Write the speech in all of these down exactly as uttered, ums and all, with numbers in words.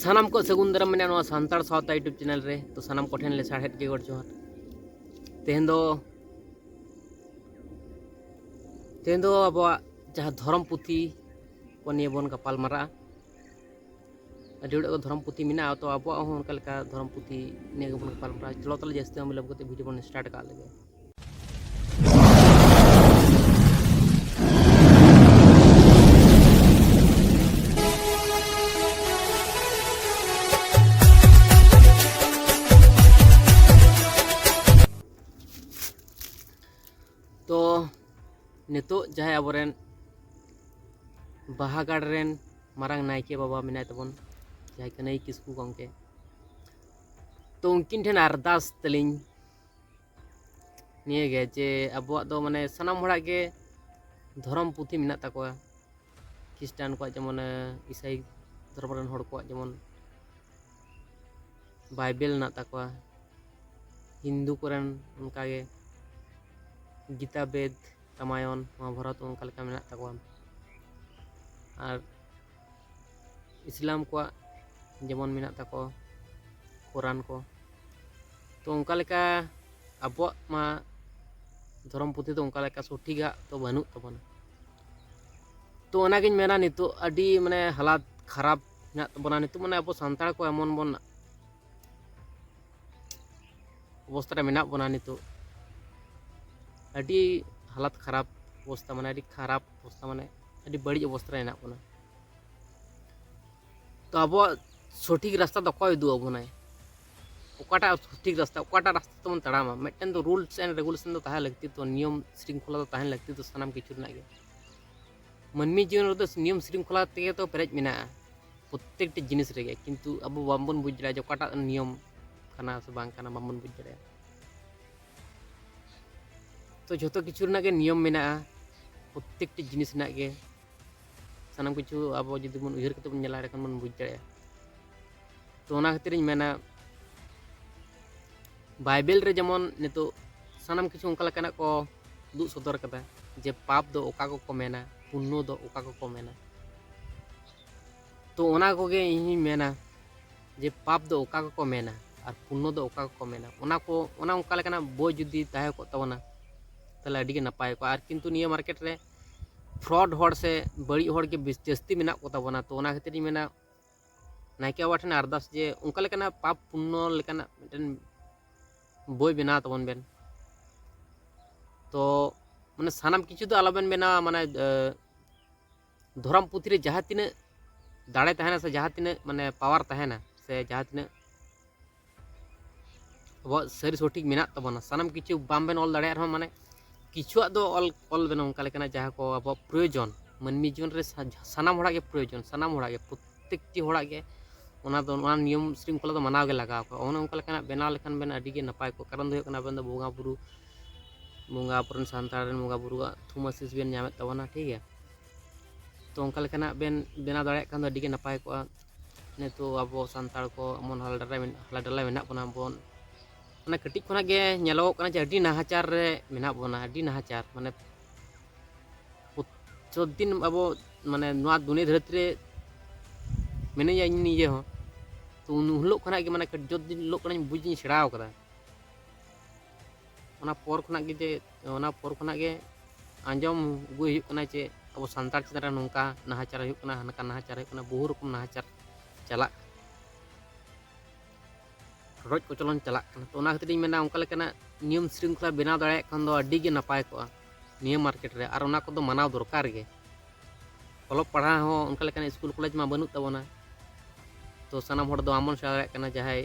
ᱥᱟᱱᱟᱢ ᱠᱚ ᱥᱟᱹᱜᱩᱱ ᱫᱟᱨᱟᱢ ᱢᱮᱱᱟᱜᱼᱟ ᱱᱚᱣᱟ ᱥᱟᱱᱛᱟᱲ ᱥᱟᱶᱛᱟ YouTube ᱪᱮᱱᱮᱞ ᱨᱮ᱾ ᱛᱚ ᱥᱟᱱᱟᱢ ᱠᱚᱴᱷᱮᱱ ᱞᱮᱥᱟᱲᱦᱮᱫ ᱜᱮ ᱜᱚᱰ ᱡᱚᱦᱟᱨ᱾ ᱛᱮᱦᱮᱧ ᱫᱚ ᱛᱮᱦᱮᱧ ᱫᱚ ᱟᱵᱚᱣᱟᱜ ᱡᱟᱦᱟᱸ ᱫᱷᱚᱨᱚᱢ ᱯᱩᱛᱷᱤ ᱠᱚ ᱱᱤᱭᱮ ᱵᱚᱱ ᱜᱟᱯᱟᱞ ᱢᱟᱨᱟᱜᱼᱟ᱾ ᱟᱹᱰᱤ ᱦᱚᱲᱟᱜ ᱫᱚ ᱫᱷᱚᱨᱚᱢ ᱯᱩᱛᱷᱤ ᱢᱮᱱᱟᱜᱼᱟ, ᱛᱚ ᱟᱵᱚᱣᱟᱜ ᱦᱚᱸ ᱚᱱᱠᱟ ᱞᱮᱠᱟ ᱫᱷᱚᱨᱚᱢ ᱯᱩᱛᱷᱤ ᱱᱤᱭᱮ ᱜᱮᱵᱚᱱ ᱜᱟᱯᱟᱞ ᱢᱟᱨᱟᱜᱼᱟ᱾ ᱪᱚᱞᱚ ᱛᱟᱦᱚᱞᱮ ᱡᱟᱹᱥᱛᱤ ᱵᱟᱝ ᱵᱤᱞᱚᱢ ᱠᱟᱛᱮ ᱵᱷᱤᱰᱤᱭᱳ ᱵᱚᱱ ᱥᱴᱟᱨᱴ ᱠᱟᱜ ᱞᱮᱜᱮ᱾ ᱛᱚ ᱱᱤᱛᱚᱜ ᱡᱟᱦᱟᱸᱭ ᱟᱵᱚᱨᱮᱱ ᱵᱟᱦᱟᱜᱟᱲ ᱨᱮᱱ ᱢᱟᱨᱟᱝ ᱱᱟᱭᱠᱮ ᱵᱟᱵᱟ ᱢᱮᱱᱟᱭ ᱛᱟᱵᱚᱱ, ᱡᱟᱦᱟᱸᱭ ᱠᱟᱹᱱᱟᱹᱭ ᱠᱤᱥᱠᱩ ᱜᱚᱢᱠᱮ, ᱛᱚ ᱩᱱᱠᱤᱱ ᱴᱷᱮᱱ ᱟᱨᱫᱟᱥ ᱛᱟᱹᱞᱤᱧ ᱱᱤᱭᱟᱹᱜᱮ ᱡᱮ ᱟᱵᱚᱣᱟᱜ ᱫᱚ ᱢᱟᱱᱮ ᱥᱟᱱᱟᱢ ᱦᱚᱲᱟᱜ ᱜᱮ ᱫᱷᱚᱨᱚᱢ ᱯᱩᱛᱷᱤ ᱢᱮᱱᱟᱜ ᱛᱟᱠᱚᱣᱟ᱾ ᱠᱷᱨᱤᱥᱴᱟᱱ ᱠᱚᱣᱟᱜ ᱡᱮᱢᱚᱱ ᱤᱥᱟᱹᱭ ᱫᱷᱚᱨᱚᱢ ᱨᱮᱱ ᱦᱚᱲ ᱠᱚᱣᱟᱜ ᱡᱮᱢᱚᱱ ᱵᱟᱭᱵᱮᱞ ᱢᱮᱱᱟᱜ ᱛᱟᱠᱚᱣᱟ, ᱦᱤᱱᱫᱩ ᱠᱚᱨᱮᱱ ᱚᱱᱠᱟᱜᱮ ᱜᱤᱛᱟ ᱵᱮᱫᱽ, ᱨᱟᱢᱟᱭᱚᱱ, ᱢᱚᱦᱟᱵᱷᱟᱨᱚᱛ ᱚᱱᱠᱟ ᱞᱮᱠᱟ ᱢᱮᱱᱟᱜ ᱛᱟᱠᱚᱣᱟ᱾ ᱟᱨ ᱤᱥᱞᱟᱢ ᱠᱚᱣᱟᱜ ᱡᱮᱢᱚᱱ ᱢᱮᱱᱟᱜ ᱛᱟᱠᱚᱣᱟ ᱠᱳᱨᱟᱱ ᱠᱚ᱾ ᱛᱚ ᱚᱱᱠᱟ ᱞᱮᱠᱟ ᱟᱵᱚᱣᱟᱜ ᱢᱟ ᱫᱷᱚᱨᱚᱢ ᱯᱩᱛᱷᱤ ᱫᱚ ᱚᱱᱠᱟ ᱞᱮᱠᱟ ᱥᱚᱴᱷᱤᱠᱟᱜ ᱛᱚ ᱵᱟᱹᱱᱩᱜ ᱛᱟᱵᱚᱱᱟ᱾ ᱛᱚ ᱚᱱᱟᱜᱤᱧ ᱢᱮᱱᱟ, ᱱᱤᱛᱚᱜ ᱟᱹᱰᱤ ᱢᱟᱱᱮ ᱦᱟᱞᱟᱛ ᱠᱷᱟᱨᱟᱯ ᱢᱮᱱᱟᱜ ᱛᱟᱵᱚᱱᱟ᱾ ᱱᱤᱛᱚᱜ ᱢᱟᱱᱮ ᱟᱵᱚ ᱥᱟᱱᱛᱟᱲ ᱠᱚ ᱮᱢᱚᱱ ᱵᱚᱱ ᱚᱵᱚᱥᱛᱟ ᱨᱮ ᱢᱮᱱᱟᱜ ᱵᱚᱱᱟ ᱱᱤᱛᱚᱜ, ᱟᱹᱰᱤ ᱦᱟᱞᱟᱛ ᱠᱷᱟᱨᱟᱯ ᱚᱵᱚᱥᱛᱟ, ᱢᱟᱱᱮ ᱟᱹᱰᱤ ᱠᱷᱟᱨᱟᱯ ᱚᱵᱚᱥᱛᱟ, ᱢᱟᱱᱮ ᱟᱹᱰᱤ ᱵᱟᱹᱲᱤᱡ ᱚᱵᱚᱥᱛᱟ ᱨᱮ ᱢᱮᱱᱟᱜ ᱵᱚᱱᱟ᱾ ᱛᱚ ᱟᱵᱚᱣᱟᱜ ᱥᱚᱴᱷᱤᱠ ᱨᱟᱥᱛᱟ ᱫᱚ ᱚᱠᱚᱭ ᱩᱫᱩᱜ ᱟᱵᱚᱱᱟᱭ? ᱚᱠᱟᱴᱟᱜ ᱥᱚᱴᱷᱤᱠ ᱨᱟᱥᱛᱟ, ᱚᱠᱟᱴᱟᱜ ᱨᱟᱥᱛᱟ ᱛᱮᱵᱚᱱ ᱛᱟᱲᱟᱢᱟ? ᱢᱤᱫᱴᱮᱱ ᱫᱚ rules and regulation ᱫᱚ ᱛᱟᱦᱮᱸ ᱞᱟᱹᱠᱛᱤ, ᱛᱚ ᱱᱤᱭᱚᱢ ᱥᱤ ᱨᱤᱝᱠᱷᱚᱞᱟ ᱫᱚ ᱛᱟᱦᱮᱸ ᱞᱟᱹᱠᱛᱤ ᱫᱚ ᱥᱟᱱᱟᱢ ᱠᱤᱪᱷᱩ ᱨᱮᱱᱟᱜ ᱜᱮ᱾ ᱢᱟᱹᱱᱢᱤ ᱡᱤᱭᱚᱱ ᱨᱮᱫᱚ ᱱᱤᱭᱚᱢ ᱥᱤ ᱨᱤᱝᱠᱷᱚᱞᱟ ᱛᱮᱜᱮ ᱛᱚ ᱯᱮᱨᱮᱡ ᱢᱮᱱᱟᱜᱼᱟ ᱯᱨᱚᱛᱛᱮᱠᱴᱤ ᱡᱤᱱᱤᱥ ᱨᱮᱜᱮ, ᱠᱤᱱᱛᱩ ᱟᱵᱚ ᱵᱟᱝᱵᱚᱱ ᱵᱩᱡᱽ ᱫᱟᱲᱮᱭᱟᱜᱼᱟ ᱡᱮ ᱚᱠᱟᱴᱟᱜ ᱱᱤᱭᱚᱢ ᱠᱟᱱᱟ ᱥᱮ ᱵᱟᱝ ᱠᱟᱱᱟ, ᱵᱟᱝᱵᱚᱱ ᱵᱩᱡᱽ ᱫᱟᱲᱮᱭᱟᱜᱼᱟ᱾ ᱛᱚ ᱡᱷᱚᱛᱚ ᱠᱤᱪᱷᱩ ᱨᱮᱱᱟᱜ ᱜᱮ ᱱᱤᱭᱚᱢ ᱢᱮᱱᱟᱜᱼᱟ, ᱯᱨᱚᱛᱛᱮᱠᱴᱤ ᱡᱤᱱᱤᱥ ᱨᱮᱱᱟᱜ ᱜᱮ᱾ ᱥᱟᱱᱟᱢ ᱠᱤᱪᱷᱩ ᱟᱵᱚ ᱡᱩᱫᱤ ᱵᱚᱱ ᱩᱭᱦᱟᱹᱨ ᱠᱟᱛᱮ ᱵᱚᱱ ᱧᱮᱞᱟ, ᱮᱸᱰᱮᱠᱷᱟᱱ ᱵᱚᱱ ᱵᱩᱡᱽ ᱫᱟᱲᱮᱭᱟᱜᱼᱟ᱾ ᱛᱚ ᱚᱱᱟ ᱠᱷᱟᱹᱛᱤᱨᱤᱧ ᱢᱮᱱᱟ, ᱵᱟᱭᱵᱮᱞ ᱨᱮ ᱡᱮᱢᱚᱱ ᱱᱤᱛᱚᱜ ᱥᱟᱱᱟᱢ ᱠᱤᱪᱷᱩ ᱚᱱᱠᱟ ᱞᱮᱠᱟᱱᱟᱜ ᱠᱚ ᱩᱫᱩᱜ ᱥᱚᱫᱚᱨ ᱠᱟᱫᱟ ᱡᱮ ᱯᱟᱯ ᱫᱚ ᱚᱠᱟ ᱠᱚᱠᱚ ᱢᱮᱱᱟ, ᱯᱩᱱᱱᱚ ᱫᱚ ᱚᱠᱟ ᱠᱚᱠᱚ ᱢᱮᱱᱟ᱾ ᱛᱚ ᱚᱱᱟ ᱠᱚᱜᱮ ᱤᱧᱤᱧ ᱢᱮᱱᱟ, ᱡᱮ ᱯᱟᱯ ᱫᱚ ᱚᱠᱟ ᱠᱚᱠᱚ ᱢᱮᱱᱟ ᱟᱨ ᱯᱩᱱᱱᱚ ᱫᱚ ᱚᱠᱟ ᱠᱚᱠᱚ ᱢᱮᱱᱟ, ᱚᱱᱟ ᱠᱚ, ᱚᱱᱟ ᱚᱱᱠᱟ ᱞᱮᱠᱟᱱᱟᱜ ᱵᱳᱭ ᱡᱩᱫᱤ ᱛᱟᱦᱮᱸ ᱠᱚᱜ ᱛᱟᱵᱚᱱᱟ, ᱛᱟᱦᱚᱞᱮ ᱟᱹᱰᱤ ᱜᱮ ᱱᱟᱯᱟᱭ ᱠᱚᱜᱼᱟ᱾ ᱟᱨ ᱠᱤᱱᱛᱩ ᱱᱤᱭᱟᱹ ᱢᱟᱨᱠᱮᱴ ᱨᱮ ᱯᱷᱨᱚᱰ ᱦᱚᱲ ᱥᱮ ᱵᱟᱹᱲᱤᱡ ᱦᱚᱲ ᱜᱮ ᱵᱮᱥ ᱡᱟᱹᱥᱛᱤ ᱢᱮᱱᱟᱜ ᱠᱚ ᱛᱟᱵᱚᱱᱟ᱾ ᱛᱚ ᱚᱱᱟ ᱠᱷᱟᱹᱛᱤᱨ ᱤᱧ ᱢᱮᱱᱟ, ᱱᱟᱭᱠᱮ ᱵᱟᱵᱟ ᱴᱷᱮᱱ ᱟᱨᱫᱟᱥ ᱡᱮ ᱚᱱᱠᱟ ᱞᱮᱠᱟᱱᱟᱜ ᱯᱟᱯ ᱯᱩᱱᱱᱚ ᱞᱮᱠᱟᱱᱟᱜ ᱢᱤᱫᱴᱮᱱ ᱵᱳᱭ ᱵᱮᱱᱟᱣ ᱛᱟᱵᱚᱱ ᱵᱮᱱ᱾ ᱛᱚ ᱢᱟᱱᱮ ᱥᱟᱱᱟᱢ ᱠᱤᱪᱷᱩ ᱫᱚ ᱟᱞᱚᱵᱮᱱ ᱵᱮᱱᱟᱣᱟ, ᱢᱟᱱᱮ ᱫᱷᱚᱨᱚᱢ ᱯᱩᱛᱷᱤ ᱨᱮ ᱡᱟᱦᱟᱸ ᱛᱤᱱᱟᱹᱜ ᱫᱟᱲᱮ ᱛᱟᱦᱮᱱᱟ ᱥᱮ ᱡᱟᱦᱟᱸ ᱛᱤᱱᱟᱹᱜ ᱢᱟᱱᱮ ᱯᱟᱣᱟᱨ ᱛᱟᱦᱮᱱᱟ ᱥᱮ ᱡᱟᱦᱟᱸ ᱛᱤᱱᱟᱹᱜ ᱟᱵᱚᱣᱟᱜ ᱥᱟᱹᱨᱤ ᱥᱚᱴᱷᱤᱠ ᱢᱮᱱᱟᱜ ᱛᱟᱵᱚᱱᱟ, ᱥᱟᱱᱟᱢ ᱠᱤᱪᱷᱩ ᱵᱟᱢ ᱵᱮᱱ ᱚᱞ ᱫᱟᱲᱮᱭᱟᱜ ᱨᱮᱦᱚᱸ, ᱢᱟᱱᱮ ᱠᱤᱪᱷᱩᱣᱟᱜ ᱫᱚ ᱚᱞ, ᱚᱞ ᱵᱮᱱ ᱚᱱᱠᱟ ᱞᱮᱠᱟᱱᱟᱜ ᱡᱟᱦᱟᱸ ᱠᱚ ᱟᱵᱚᱣᱟᱜ ᱯᱨᱚᱭᱳᱡᱚᱱ, ᱢᱟᱹᱱᱢᱤ ᱡᱤᱭᱚᱱ ᱨᱮ ᱥᱟ-, ᱥᱟᱱᱟᱢ ᱦᱚᱲᱟᱜ ᱜᱮ ᱯᱨᱚᱭᱳᱡᱚᱱ, ᱥᱟᱱᱟᱢ ᱦᱚᱲᱟᱜ ᱜᱮ, ᱯᱨᱚᱛᱛᱮᱠᱴᱤ ᱦᱚᱲᱟᱜ ᱜᱮ ᱚᱱᱟ ᱫᱚ, ᱱᱚᱣᱟ ᱱᱤᱭᱚᱢ ᱥᱤᱨᱤᱧ ᱠᱚᱞᱟ ᱫᱚ ᱢᱟᱱᱟᱣ ᱜᱮ ᱞᱟᱜᱟᱣ ᱠᱚᱣᱟ᱾ ᱚᱱᱮ ᱚᱱᱠᱟ ᱞᱮᱠᱟᱱᱟᱜ ᱵᱮᱱᱟᱣ ᱞᱮᱠᱷᱟᱱ ᱵᱮᱱ ᱟᱹᱰᱤ ᱜᱮ ᱱᱟᱯᱟᱭ ᱠᱚᱜᱼᱟ᱾ ᱠᱟᱨᱚᱱ ᱫᱚ ᱦᱩᱭᱩᱜ ᱠᱟᱱᱟ, ᱟᱵᱮᱱ ᱫᱚ ᱵᱚᱸᱜᱟ ᱵᱩᱨᱩ, ᱵᱚᱸᱜᱟ ᱟᱵᱚᱨᱮᱱ ᱥᱟᱱᱛᱟᱲ ᱨᱮᱱ ᱵᱚᱸᱜᱟ ᱵᱩᱨᱩᱣᱟᱜ ᱛᱷᱩᱢ ᱟᱥᱤᱥ ᱵᱮᱱ ᱧᱟᱢᱮᱫ ᱛᱟᱵᱚᱱᱟ, ᱴᱷᱤᱠ ᱜᱮᱭᱟ᱾ ᱛᱚ ᱚᱱᱠᱟ ᱞᱮᱠᱟᱱᱟᱜ ᱵᱮᱱ ᱵᱮᱱᱟᱣ ᱫᱟᱲᱮᱭᱟᱜ ᱠᱷᱟᱱ ᱫᱚ ᱟᱹᱰᱤ ᱜᱮ ᱱᱟᱯᱟᱭ ᱠᱚᱜᱼᱟ᱾ ᱱᱤᱛᱚᱜ ᱟᱵᱚ ᱥᱟᱱᱛᱟᱲ ᱠᱚ ᱮᱢᱚᱱ ᱦᱟᱞᱮ ᱰᱟᱞᱮ ᱢᱮᱱᱟᱜ, ᱦᱟᱞᱮ ᱰᱟᱞᱮ ᱢᱮᱱᱟᱜ ᱵᱚᱱᱟ ᱵᱚᱱ, ᱢᱟᱱᱮ ᱠᱟᱹᱴᱤᱡ ᱠᱷᱚᱱᱟᱜ ᱜᱮ ᱧᱮᱞᱚᱜᱚᱜ ᱠᱟᱱᱟ ᱡᱮ ᱟᱹᱰᱤ ᱱᱟᱦᱟᱪᱟᱨ ᱨᱮ ᱢᱮᱱᱟᱜ ᱵᱚᱱᱟ, ᱟᱹᱰᱤ ᱱᱟᱦᱟᱪᱟᱨ, ᱢᱟᱱᱮ ᱯᱨᱚᱛᱮᱠ ᱫᱤᱱ ᱟᱵᱚ, ᱢᱟᱱᱮ ᱱᱚᱣᱟ ᱫᱩᱱᱤᱭᱟᱹ ᱫᱷᱟᱹᱨᱛᱤ ᱨᱮ ᱢᱤᱱᱟᱹᱧᱟ ᱤᱧ ᱱᱤᱡᱮ ᱦᱚᱸ᱾ ᱛᱚ ᱩᱱ ᱦᱤᱞᱳᱜ ᱠᱷᱚᱱᱟᱜ ᱜᱮ, ᱢᱟᱱᱮ ᱠᱟᱹᱴᱤᱡ ᱡᱚᱛ ᱫᱤᱱ ᱦᱤᱞᱳᱜ ᱠᱷᱚᱱᱟᱜ ᱤᱧ ᱵᱩᱡᱽ ᱤᱧ ᱥᱮᱬᱟ ᱟᱠᱟᱫᱟ᱾ ᱚᱱᱟ ᱯᱚᱨ ᱠᱷᱚᱱᱟᱜ ᱜᱮ ᱡᱮ, ᱚᱱᱟ ᱯᱚᱨ ᱠᱷᱚᱱᱟᱜ ᱜᱮ ᱟᱸᱡᱚᱢ ᱟᱹᱜᱩᱭ ᱦᱩᱭᱩᱜ ᱠᱟᱱᱟ ᱡᱮ ᱟᱵᱚ ᱥᱟᱱᱛᱟᱲ ᱪᱮᱛᱟᱱ ᱨᱮ ᱱᱚᱝᱠᱟ ᱱᱟᱦᱟᱪᱟᱨ ᱦᱩᱭᱩᱜ ᱠᱟᱱᱟ, ᱦᱟᱱᱠᱟ ᱱᱟᱦᱟᱪᱟᱨ ᱦᱩᱭᱩᱜ ᱠᱟᱱᱟ, ᱵᱚᱦᱩ ᱨᱚᱠᱚᱢ ᱱᱟᱦᱟᱪᱟᱨ ᱪᱟᱞᱟᱜ ᱠᱟᱱᱟ, ᱨᱚᱰᱚᱡ ᱠᱚᱪᱞᱚᱱ ᱪᱟᱞᱟᱜ ᱠᱟᱱᱟ᱾ ᱛᱚ ᱚᱱᱟ ᱠᱷᱟᱹᱛᱤᱨ ᱤᱧ ᱢᱮᱱᱟ, ᱚᱱᱠᱟ ᱞᱮᱠᱟᱱᱟᱜ ᱱᱤᱭᱚᱢ ᱥᱤᱨᱤᱧ ᱠᱷᱚᱱᱟᱜ ᱵᱮᱱᱟᱣ ᱫᱟᱲᱮᱭᱟᱜ ᱠᱷᱟᱱ ᱫᱚ ᱟᱹᱰᱤ ᱜᱮ ᱱᱟᱯᱟᱭ ᱠᱚᱜᱼᱟ ᱱᱤᱭᱟᱹ ᱢᱟᱨᱠᱮᱴ ᱨᱮ, ᱟᱨ ᱚᱱᱟ ᱠᱚᱫᱚ ᱢᱟᱱᱟᱣ ᱫᱚᱨᱠᱟᱨ ᱜᱮ᱾ ᱚᱞᱚᱜ ᱯᱟᱲᱦᱟᱣ ᱦᱚᱸ ᱚᱱᱠᱟ ᱞᱮᱠᱟᱱᱟᱜ ᱥᱠᱩᱞ ᱠᱚᱞᱮᱡᱽ ᱢᱟ ᱵᱟᱹᱱᱩᱜ ᱛᱟᱵᱚᱱᱟ᱾ ᱛᱚ ᱥᱟᱱᱟᱢ ᱦᱚᱲ ᱫᱚ ᱵᱟᱵᱚᱱ ᱥᱮᱬᱟ ᱫᱟᱲᱮᱭᱟᱜ ᱠᱟᱱᱟ᱾ ᱡᱟᱦᱟᱸᱭ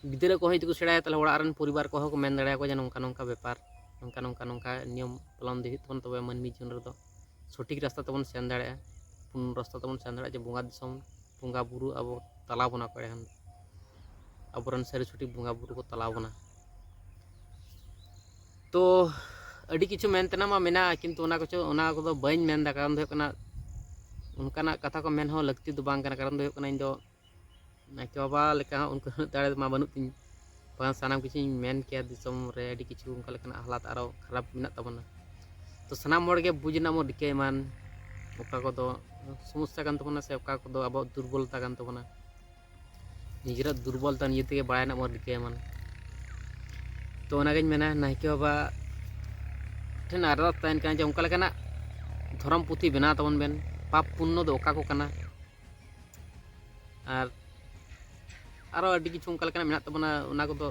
ᱜᱤᱫᱽᱨᱟᱹ ᱠᱚᱦᱚᱸ ᱡᱩᱫᱤ ᱠᱚ ᱥᱮᱬᱟᱭᱟ, ᱛᱟᱦᱚᱞᱮ ᱚᱲᱟᱜ ᱨᱮᱱ ᱯᱚᱨᱤᱵᱟᱨ ᱠᱚᱦᱚᱸ ᱠᱚ ᱢᱮᱱ ᱫᱟᱲᱮᱭᱟᱠᱚᱣᱟ ᱡᱮ ᱱᱚᱝᱠᱟ ᱱᱚᱝᱠᱟ ᱵᱮᱯᱟᱨ, ᱱᱚᱝᱠᱟ ᱱᱚᱝᱠᱟ ᱱᱚᱝᱠᱟ ᱱᱤᱭᱚᱢ ᱯᱟᱞᱚᱱ ᱤᱫᱤ ᱦᱩᱭᱩᱜ ᱛᱟᱵᱚᱱᱟ, ᱛᱚᱵᱮ ᱢᱟᱹᱱᱢᱤ ᱡᱤᱭᱚᱱ ᱨᱮᱫᱚ ᱥᱚᱴᱷᱤᱠ ᱨᱟᱥᱛᱟ ᱛᱮᱵᱚᱱ ᱥᱮᱱ ᱫᱟᱲᱮᱭᱟᱜᱼᱟ, ᱯᱩᱨᱱᱚ ᱨᱟᱥᱛᱟ ᱛᱮᱵᱚᱱ ᱥᱮᱱ ᱫᱟᱲᱮᱭᱟᱜᱼᱟ, ᱡᱮ ᱵᱚᱸᱜᱟ ᱫᱤᱥᱚᱢ, ᱵᱚᱸᱜᱟ ᱵᱩᱨᱩ ᱟᱵᱚ ᱛᱟᱞᱟ ᱵᱚᱱᱟ ᱠᱚ, ᱮᱸᱰᱮᱠᱷᱟᱱ ᱟᱵᱚᱨᱮᱱ ᱥᱟᱹᱨᱤ ᱥᱚᱴᱷᱤᱠ ᱵᱚᱸᱜᱟ ᱵᱩᱨᱩ ᱠᱚ ᱛᱟᱞᱟ ᱵᱚᱱᱟ᱾ ᱛᱚ ᱟᱹᱰᱤ ᱠᱤᱪᱷᱩ ᱢᱮᱱ ᱛᱮᱱᱟᱜ ᱢᱟ ᱢᱮᱱᱟᱜᱼᱟ, ᱠᱤᱱᱛᱩ ᱚᱱᱟ ᱠᱤᱪᱷᱩ, ᱚᱱᱟ ᱠᱚᱫᱚ ᱵᱟᱹᱧ ᱢᱮᱱᱫᱟ᱾ ᱠᱟᱨᱚᱱ ᱫᱚ ᱦᱩᱭᱩᱜ ᱠᱟᱱᱟ, ᱚᱱᱠᱟᱱᱟᱜ ᱠᱟᱛᱷᱟ ᱠᱚ ᱢᱮᱱ ᱦᱚᱸ ᱞᱟᱹᱠᱛᱤ ᱫᱚ ᱵᱟᱝ ᱠᱟᱱᱟ᱾ ᱠᱟᱨᱚᱱ ᱫᱚ ᱦᱩᱭᱩᱜ ᱠᱟᱱᱟ, ᱤᱧ ᱫᱚ ᱱᱟᱭᱠᱮ ᱵᱟᱵᱟ ᱞᱮᱠᱟ ᱦᱚᱸ ᱩᱱᱠᱩ ᱩᱱᱟᱹᱜ ᱫᱟᱲᱮ ᱢᱟ ᱵᱟᱹᱱᱩᱜ ᱛᱤᱧ, ᱵᱟᱝ ᱥᱟᱱᱟᱢ ᱠᱤᱪᱷᱩᱧ ᱢᱮᱱ ᱠᱮᱭᱟ ᱫᱤᱥᱚᱢ ᱨᱮ, ᱟᱹᱰᱤ ᱠᱤᱪᱷᱩ ᱚᱱᱠᱟ ᱞᱮᱠᱟᱱᱟᱜ ᱦᱟᱞᱟᱛ ᱟᱨᱚ ᱠᱷᱟᱨᱟᱯ ᱢᱮᱱᱟᱜ ᱛᱟᱵᱚᱱᱟ᱾ ᱛᱚ ᱥᱟᱱᱟᱢ ᱦᱚᱲ ᱜᱮ ᱵᱩᱡᱽ ᱨᱮᱱᱟᱜ ᱵᱚᱱ ᱨᱤᱠᱟᱹᱭ ᱢᱟ, ᱚᱠᱟ ᱠᱚᱫᱚ ᱥᱚᱢᱚᱥᱥᱟ ᱠᱟᱱ ᱛᱟᱵᱚᱱᱟ ᱥᱮ ᱚᱠᱟ ᱠᱚᱫᱚ ᱟᱵᱚᱣᱟᱜ ᱫᱩᱨᱵᱚᱞᱚᱛᱟ ᱠᱟᱱ ᱛᱟᱵᱚᱱᱟ᱾ ᱱᱤᱡᱮᱨᱟᱜ ᱫᱩᱨᱵᱚᱞᱛᱟ ᱱᱤᱡᱮ ᱛᱮᱜᱮ ᱵᱟᱲᱟᱭ ᱨᱮᱱᱟᱜ ᱵᱚᱱ ᱨᱤᱠᱟᱹᱭᱟ ᱢᱟᱱᱮ᱾ ᱛᱚ ᱚᱱᱟᱜᱤᱧ ᱢᱮᱱᱟ, ᱱᱟᱭᱠᱮ ᱵᱟᱵᱟ ᱴᱷᱮᱱ ᱟᱨᱫᱟᱥ ᱛᱟᱦᱮᱱ ᱠᱟᱱᱟ ᱡᱮ ᱚᱱᱠᱟ ᱞᱮᱠᱟᱱᱟᱜ ᱫᱷᱚᱨᱚᱢ ᱯᱩᱛᱷᱤ ᱵᱮᱱᱟᱣ ᱛᱟᱵᱚᱱ ᱵᱮᱱ, ᱯᱟᱯ ᱯᱩᱱᱱᱚ ᱫᱚ ᱚᱠᱟ ᱠᱚ ᱠᱟᱱᱟ, ᱟᱨ ᱟᱨᱚ ᱟᱹᱰᱤ ᱠᱤᱪᱷᱩ ᱚᱱᱠᱟ ᱞᱮᱠᱟᱱᱟᱜ ᱢᱮᱱᱟᱜ ᱛᱟᱵᱚᱱᱟ, ᱚᱱᱟ ᱠᱚᱫᱚ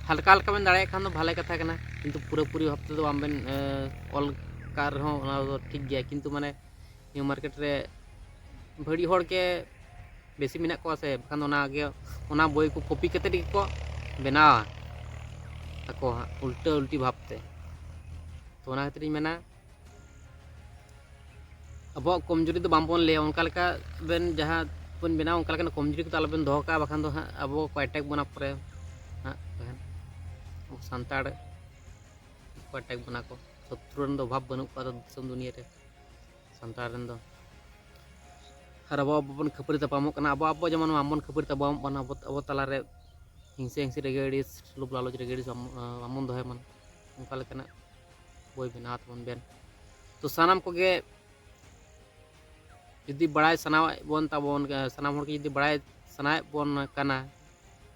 ᱦᱟᱞᱠᱟ ᱦᱟᱞᱠᱟ ᱵᱮᱱ ᱫᱟᱲᱮᱭᱟᱜ ᱠᱷᱟᱱ ᱫᱚ ᱵᱷᱟᱞᱮ ᱠᱟᱛᱷᱟ ᱠᱟᱱᱟ, ᱠᱤᱱᱛᱩ ᱯᱩᱨᱟᱹᱯᱩᱨᱤ ᱵᱷᱟᱵ ᱛᱮᱫᱚ ᱵᱟᱝ ᱵᱮᱱ ᱚᱞ ᱠᱟᱜ ᱨᱮᱦᱚᱸ ᱚᱱᱟ ᱫᱚ ᱴᱷᱤᱠ ᱜᱮᱭᱟ᱾ ᱠᱤᱱᱛᱩ ᱢᱟᱱᱮ ᱱᱤᱭᱩ ᱢᱟᱨᱠᱮᱴ ᱨᱮ ᱵᱷᱟᱹᱲᱤ ᱦᱚᱲ ᱜᱮ ᱵᱮᱥᱤ ᱢᱮᱱᱟᱜ ᱠᱚᱣᱟ ᱥᱮ, ᱵᱟᱠᱷᱟᱱ ᱫᱚ ᱚᱱᱟ ᱜᱮ, ᱚᱱᱟ ᱵᱳᱭ ᱠᱚ ᱠᱚᱯᱤ ᱠᱟᱛᱮ ᱜᱮᱠᱚ ᱵᱮᱱᱟᱣᱟ ᱟᱠᱚ ᱦᱟᱸᱜ ᱩᱞᱴᱟᱹ ᱩᱞᱴᱤ ᱵᱷᱟᱵ ᱛᱮ᱾ ᱛᱚ ᱚᱱᱟ ᱠᱷᱟᱹᱛᱤᱨ ᱤᱧ ᱢᱮᱱᱟ, ᱟᱵᱚᱣᱟᱜ ᱠᱚᱢᱡᱩᱨᱤ ᱫᱚ ᱵᱟᱝᱵᱚᱱ ᱞᱟᱹᱭᱟ, ᱚᱱᱠᱟ ᱞᱮᱠᱟ ᱵᱮᱱ ᱡᱟᱦᱟᱸ ᱵᱚᱱ ᱵᱮᱱᱟᱣᱟ ᱚᱱᱠᱟ ᱞᱮᱠᱟᱱ ᱠᱚᱢᱡᱩᱨᱤ ᱠᱚᱫᱚ ᱟᱞᱚᱵᱮᱱ ᱫᱚᱦᱚ ᱠᱟᱜᱼᱟ, ᱵᱟᱠᱷᱟᱱ ᱫᱚ ᱦᱟᱸᱜ ᱟᱵᱚ ᱠᱚ ᱮᱴᱮᱠ ᱵᱚᱱᱟ ᱯᱚᱨᱮ ᱦᱟᱸᱜ᱾ ᱟᱵᱚ ᱥᱟᱱᱛᱟᱲ ᱠᱚ ᱮᱴᱮᱠ ᱵᱚᱱᱟ ᱠᱚ, ᱥᱚᱛᱨᱩ ᱨᱮᱱ ᱫᱚ ᱚᱵᱷᱟᱵ ᱵᱟᱹᱱᱩᱜ ᱠᱚᱣᱟ ᱫᱤᱥᱚᱢ ᱫᱩᱱᱤᱭᱟᱹ ᱨᱮ ᱥᱟᱱᱛᱟᱲ ᱨᱮᱱ ᱫᱚ᱾ ᱟᱨ ᱟᱵᱚ ᱟᱵᱚ ᱵᱚᱱ ᱠᱷᱟᱹᱯᱟᱹᱨᱤ ᱛᱟᱯᱟᱢᱚᱜ ᱠᱟᱱᱟ, ᱟᱵᱚ ᱟᱵᱚ ᱡᱮᱢᱚᱱ ᱵᱟᱝᱵᱚᱱ ᱠᱷᱟᱹᱯᱟᱹᱨᱤ ᱛᱟᱯᱟᱢᱚᱜ ᱠᱟᱱᱟ, ᱟᱵᱚ ᱟᱵᱚ ᱛᱟᱞᱟᱨᱮ ᱦᱤᱝᱥᱟᱹ ᱦᱤᱝᱥᱤ ᱨᱟᱹᱜᱤ ᱟᱹᱲᱤᱥ ᱞᱳᱵᱷ ᱞᱟᱞᱚᱪ ᱨᱟᱹᱜᱤ ᱟᱹᱲᱤᱥ ᱵᱟᱝ, ᱵᱟᱝᱵᱚᱱ ᱫᱚᱦᱚᱭ ᱢᱟ, ᱚᱱᱠᱟ ᱞᱮᱠᱟᱱᱟᱜ ᱵᱳᱭ ᱵᱮᱱᱟᱣ ᱛᱟᱵᱚᱱ ᱵᱮᱱ᱾ ᱛᱚ ᱥᱟᱱᱟᱢ ᱠᱚᱜᱮ ᱡᱩᱫᱤ ᱵᱟᱲᱟᱭ ᱥᱟᱱᱟᱭᱮᱫ ᱵᱚᱱ ᱛᱟᱵᱚᱱ, ᱥᱟᱱᱟᱢ ᱦᱚᱲ ᱜᱮ ᱡᱩᱫᱤ ᱵᱟᱲᱟᱭ ᱥᱟᱱᱟᱭᱮᱫ ᱵᱚᱱ ᱠᱟᱱᱟ,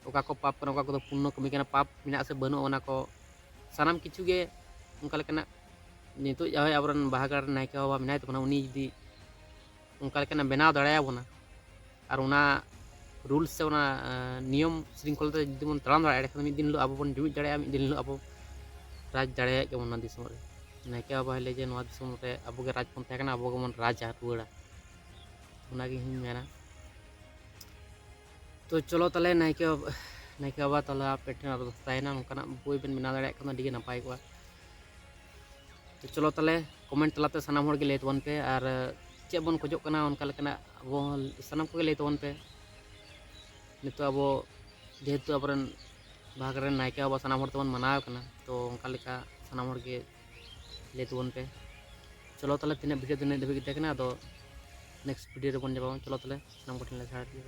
ᱚᱠᱟ ᱠᱚ ᱯᱟᱯ ᱠᱟᱱᱟ, ᱚᱠᱟ ᱠᱚᱫᱚ ᱯᱩᱱᱱᱚ ᱠᱟᱹᱢᱤ ᱠᱟᱱᱟ, ᱯᱟᱯ ᱢᱮᱱᱟᱜᱼᱟ ᱥᱮ ᱵᱟᱹᱱᱩᱜᱼᱟ, ᱚᱱᱟ ᱠᱚ ᱥᱟᱱᱟᱢ ᱠᱤᱪᱷᱩ ᱜᱮ ᱚᱱᱠᱟ ᱞᱮᱠᱟᱱᱟᱜ ᱱᱤᱛᱚᱜ ᱡᱟᱦᱟᱸᱭ ᱟᱵᱚᱨᱮᱱ ᱵᱟᱦᱟ ᱜᱟᱲ ᱨᱮᱱ ᱱᱟᱭᱠᱮ ᱵᱟᱵᱟ ᱢᱮᱱᱟᱭ ᱛᱟᱵᱚᱱᱟ, ᱩᱱᱤ ᱡᱩᱫᱤ ᱚᱱᱠᱟ ᱞᱮᱠᱟᱱᱟᱜ ᱵᱮᱱᱟᱣ ᱫᱟᱲᱮᱭᱟᱵᱚᱱᱟ ᱟᱨ ᱚᱱᱟ ᱨᱩᱞᱥ ᱥᱮ ᱚᱱᱟ, ᱮᱸ, ᱱᱤᱭᱚᱢ ᱥᱤᱝᱠᱷᱚᱞᱟ ᱛᱮ ᱡᱩᱫᱤ ᱵᱚᱱ ᱛᱟᱲᱟᱢ ᱫᱟᱲᱮᱭᱟᱜᱼᱟ, ᱮᱸᱰᱮᱠᱷᱟᱱ ᱢᱤᱫ ᱫᱤᱱ ᱦᱤᱞᱳᱜ ᱟᱵᱚ ᱵᱚᱱ ᱡᱩᱢᱤᱫ ᱫᱟᱲᱮᱭᱟᱜᱼᱟ, ᱢᱤᱫ ᱫᱤᱱ ᱦᱤᱞᱳᱜ ᱟᱵᱚ ᱨᱟᱡᱽ ᱫᱟᱲᱮᱭᱟᱜ ᱜᱮᱭᱟᱵᱚᱱ ᱚᱱᱟ ᱫᱤᱥᱚᱢ ᱨᱮ᱾ ᱱᱟᱭᱠᱮ ᱵᱟᱵᱟ ᱦᱚᱸᱭ ᱞᱟᱹᱭᱟ ᱡᱮ ᱱᱚᱣᱟ ᱫᱤᱥᱚᱢ ᱨᱮ ᱟᱵᱚ ᱜᱮ ᱨᱟᱡᱽ ᱵᱚᱱ ᱛᱟᱦᱮᱸ ᱠᱟᱱᱟ, ᱟᱵᱚ ᱜᱮᱵᱚᱱ ᱨᱟᱡᱽᱟ ᱨᱩᱣᱟᱹᱲᱟ᱾ ᱚᱱᱟᱜᱮ ᱤᱧ ᱢᱮᱱᱟ᱾ ᱛᱚ ᱪᱚᱞᱚ ᱛᱟᱦᱞᱮ ᱱᱟᱭᱠᱮ ᱵᱟᱵᱟ, ᱱᱟᱭᱠᱮ ᱵᱟᱵᱟ ᱛᱟᱦᱞᱮ ᱟᱯᱮ ᱴᱷᱮᱱ ᱟᱨᱫᱟᱥ ᱛᱟᱦᱮᱱᱟ, ᱱᱚᱝᱠᱟᱱᱟᱜ ᱵᱳᱭ ᱵᱮᱱ ᱵᱮᱱᱟᱣ ᱫᱟᱲᱮᱭᱟᱜ ᱠᱷᱟᱱ ᱫᱚ ᱟᱹᱰᱤ ᱜᱮ ᱱᱟᱯᱟᱭ ᱠᱚᱜᱼᱟ᱾ ᱛᱚ ᱪᱚᱞᱚ ᱛᱟᱦᱞᱮ ᱠᱚᱢᱮᱱᱴ ᱛᱟᱞᱟᱛᱮ ᱥᱟᱱᱟᱢ ᱦᱚᱲ ᱜᱮ ᱞᱟᱹᱭ ᱛᱟᱵᱚᱱ ᱯᱮ, ᱟᱨ ᱪᱮᱫ ᱵᱚᱱ ᱠᱷᱚᱡᱚᱜ ᱠᱟᱱᱟ ᱚᱱᱠᱟ ᱞᱮᱠᱟᱱᱟᱜ ᱟᱵᱚ ᱦᱚᱸ ᱥᱟᱱᱟᱢ ᱠᱚᱜᱮ ᱞᱟᱹᱭ ᱛᱟᱵᱚᱱ ᱯᱮ᱾ ᱱᱤᱛᱚᱜ ᱟᱵᱚ ᱡᱮᱦᱮᱛᱩ ᱟᱵᱚᱨᱮᱱ ᱵᱟᱦᱟ ᱜᱟᱲ ᱨᱮᱱ ᱱᱟᱭᱠᱮ ᱵᱟᱵᱟ ᱥᱟᱱᱟᱢ ᱦᱚᱲ ᱛᱮᱵᱚᱱ ᱢᱟᱱᱟᱣ ᱠᱟᱱᱟ, ᱛᱚ ᱚᱱᱠᱟ ᱞᱮᱠᱟ ᱥᱟᱱᱟᱢ ᱦᱚᱲ ᱜᱮ ᱞᱟᱹᱭ ᱛᱟᱵᱚᱱ ᱯᱮ᱾ ᱪᱚᱞᱚ ᱛᱟᱦᱞᱮ ᱛᱮᱦᱮᱧᱟᱜ ᱵᱷᱤᱰᱤᱭᱳ ᱫᱚ ᱤᱱᱟᱹᱜ ᱫᱷᱟᱹᱵᱤᱡ ᱜᱮ ᱛᱟᱦᱮᱸ ᱠᱟᱱᱟ, ᱟᱫᱚ ᱱᱮᱠᱥᱴ ᱵᱷᱤᱰᱤᱭᱳ ᱨᱮᱵᱚᱱ ᱧᱟᱯᱟᱢᱟ᱾ ᱪᱚᱞᱚ ᱛᱟᱦᱞᱮ ᱥᱟᱱᱟᱢ ᱠᱚᱴᱷᱮᱱ ᱞᱮ ᱡᱚᱦᱟᱨ ᱜᱮ᱾